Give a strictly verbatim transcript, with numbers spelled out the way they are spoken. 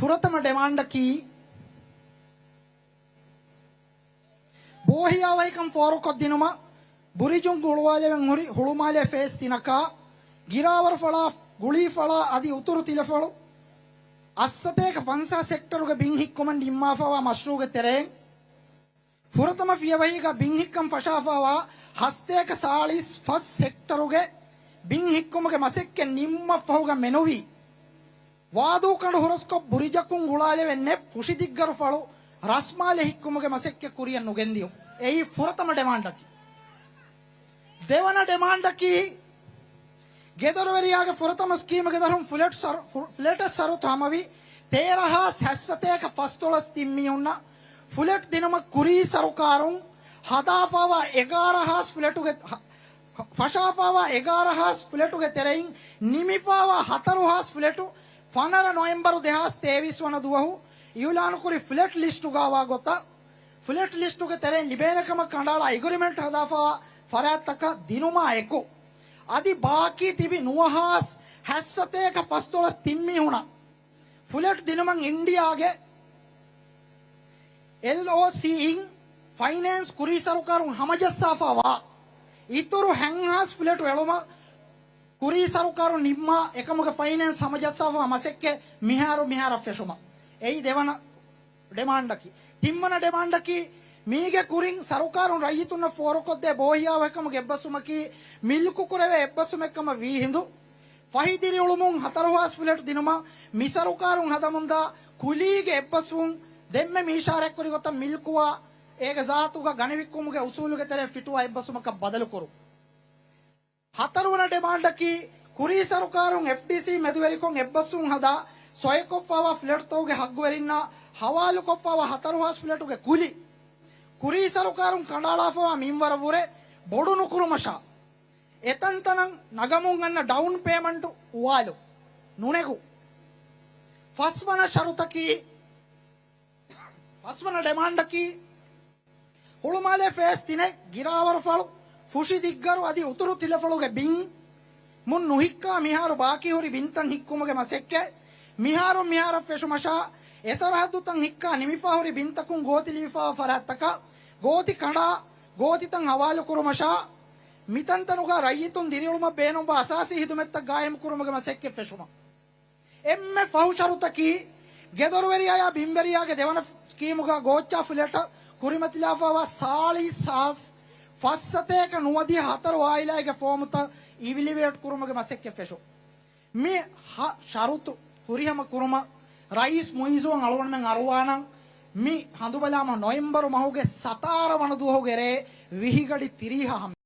ފުރަތަމަ ޑިމާންޑަކީ، ބޯހިޔާވަހިކަން ފޯރުކޮށްދިނުމަށް ބުރިޖުން ގުޅުވާލެވެން ހުރި ހުޅުމާލޭ ފޭސް ތިނަކާ، ގިރާވަރުފަޅާ، ގުޅީފަޅާ އަދި އުތުރު ތިލަފަޅު އަށްސަތޭކަ ފަންސާސް ހެކްޓަރުގެ ބިން ހިއްކުމަށް ނިންމާފައިވާ މަޝްރޫގެ ތެރެއިން، ފުރަތަމަ ފިޔަވަހީގަ ބިން ހިއްކަން ފަށާފައިވާ ހަސަތޭކަ ސާޅީސް ފަސް ހެކްޓަރުގެ ބިން ހިއްކުމުގެ މަސައްކަތް ނިންމަށްފަހުގަ މެނުވީ، ވާދޫ ކަނޑު ހުރަސްކޮށް ބުރިޖަކުން ގުޅާލެވެން ނެތް ފުށި ދިއްގަރުފަޅު ރަސްމާލެ ހިއްކުމުގެ މަސައްކަތް ކުރިއަށް ނުގެންދިޔުން. އެއީ ފުރަތަމަ ޑިމާންޑަކީ. ދެވަނަ ޑިމާންޑަކީ، ގެދޮރުވެރިޔާގެ ފުރަތަމަ ސްކީމުގެ ދަށުން ފުލެޓް ސަރު-، ފު-، ފުލެޓަށް ސަރުތު ހަމަވި ތޭރަ ހާސް ހަތްސަތޭކަ ފަސްދޮޅަސް ތިން މީހުންނަށް ފުލެޓް ދިނުމަށް ކުރީ ސަރުކާރުން ހަދާފައިވާ އެގާރަ ހާސް ފުލެޓުގެ ހަ-، ހަ-، ފަށާފައިވާ އެގާރަ ހާސް ފުލެޓުގެ ތެރެއިން ނިމިފައިވާ ހަތަރު ހާސް ފުލެޓު ފަނަރަ ނޮވެމްބަރު ދެހާސް ތޭވީސް ވަނަ ދުވަހު އިއުލާނުކުރި ފުލެޓް ލިސްޓުގައިވާ ގޮތަށް، ފުލެޓް ލިސްޓުގެ ތެރެއިން ލިބޭނެ ކަމަށް ކަނޑައަޅާ އެގްރިމެންޓް ހަދާފައިވާ ފަރާތްތަކަށް ދިނުމާ އެކު، އަދި ބާކީ ތިބި ނުވަ ހާސް ހަތްސަތޭކަ ފަސްދޮޅަސް ތިން މީހުނަށް ފުލެޓް ދިނުމަށް އިންޑިއާގެ އެލްއޯސީއިން ފައިނޭންސް ކުރީ ސަރުކާރުން ހަމަޖައްސާފައިވާ އިތުރު ހަތް ހާސް ފުލެޓު އެޅުމަށް ކުރީ ސަރުކާރުން ނިންމާ އެކަމުގެ ފައިނޭންސް ހަމަޖައްސާފައިވާ މަސައްކަތް މިހާރު މިހާރަށް ފެށުމަށް. އެއީ ދެވަނަ ޑިމާންޑަކީ. ތިންވަނަ ޑިމާންޑަކީ، މީގެ ކުރިން ސަރުކާރުން ރައްޔިތުންނަށް ފޯރުކޮށްދޭ ބޯހިޔާވަހިކަމުގެ އެއްބަސްވުމަކީ، މިލްކުކުރެވޭ އެއްބަސްވުމެއްކަމަށް ވީހިނދު، ފަހި ދިރިއުޅުމުން ހަތަރު ހާސް ފުލެޓް ދިނުމަށް މިސަރުކާރުން ހަދަމުންދާ ކުލީގެ އެއްބަސްވުން ދެންމެ މި އިޝާރާތްކުރި ގޮތަށް މިލްކުވާ އޭގެ ޒާތުގަ ގަނެވިއްކުމުގެ އުސޫލުގެ ތެރެއިން ފިޓުވާ އެއްބަސްވުމަކަށް ބަދަލުކުރުން. ހަތަރުވަނަ ޑިމާންޑަކީ، ކުރީ ސަރުކާރުން އެފްޑީސީ މެދުވެރިކޮށް އެއްބަސްވުން ހަދާ ސޮއިކޮށްފައިވާ ފްލެޓްތަކުގެ ހައްގުވެރިންނާ ހަވާލުކޮށްފައިވާ ހަތަރު ހާސް ފްލެޓުގެ ކުލި، ކުރީ ސަރުކާރުން ކަނޑައަޅާފައިވާ މިންވަރަށްވުރެ ބޮޑު ނުކުރުމަށާ، އެތަންތަނަށް ނަގަމުން އަންނަ ޑައުން ޕޭމަންޓު އުވާލު ނުނެގު. ފަސްވަނަ ޝަރުތަކީ، ފަސްވަނަ ޑިމާންޑަކީ، ހުޅުމާލޭ ފޭސް ތިނެއް ގިރާވަރުފަޅު، ފުށި ދިއްގަރު އަދި އުތުރު ތިލަފަޅުގެ ބިން މުން ނުހިއްކާ މިހާރު ބާކީހުރި ބިންތައް ހިއްކުމުގެ މަސައްކަތް މިހާރުން މިހާރަށް ފެށުމަށާ، އެސަރަހައްދުތައް ހިއްކާ ނިމިފާހުރި ބިންތަކުން ގޯތި ލިބިފާ ފަރާތްތަކަށް ގޯތި ކަނޑާ، ގޯތިތައް ހަވާލުކުރުމަށާ، މިތަންތަނުގަ ރައްޔިތުން ދިރިއުޅުމަށް ބޭނުންވާ އަސާސީ ހިދުމަތްތައް ގާއިމުކުރުމުގެ މަސައްކަތް ފެށުމަށް. އެންމެ ފަހު ޝަރުތަކީ، ގެދޮރުވެރިޔާޔާ ބިންވެރިޔާގެ ދެވަނަ ސްކީމުގަ ގޯއްޗާ ފުލެޓަށް ކުރިމަތިލާފައިވާ ސާޅީސް ހާސް ފަސްސަތޭކަ ނުވަދިހަ ހަތަރު އާއިލާއެއްގެ ފޯމުތައް އިވިލިއޭޓް ކުރުމުގެ މަސައްކަތް ފެށުން. މި ހަ ޝަރުތު ފުރިހަމަ ކުރުމަށް ރައީސް މުއިއްޒުއަށް އަޅުގަނޑުމެން އަރުވާނަން. މި ހަނދުބަލާމަ ނޮވެމްބަރު މަހުގެ ސަތާރަ ވަނަ ދުވަހުގެ ރޭ ވިހި ގަޑި ތިރީހަ ހަމަ.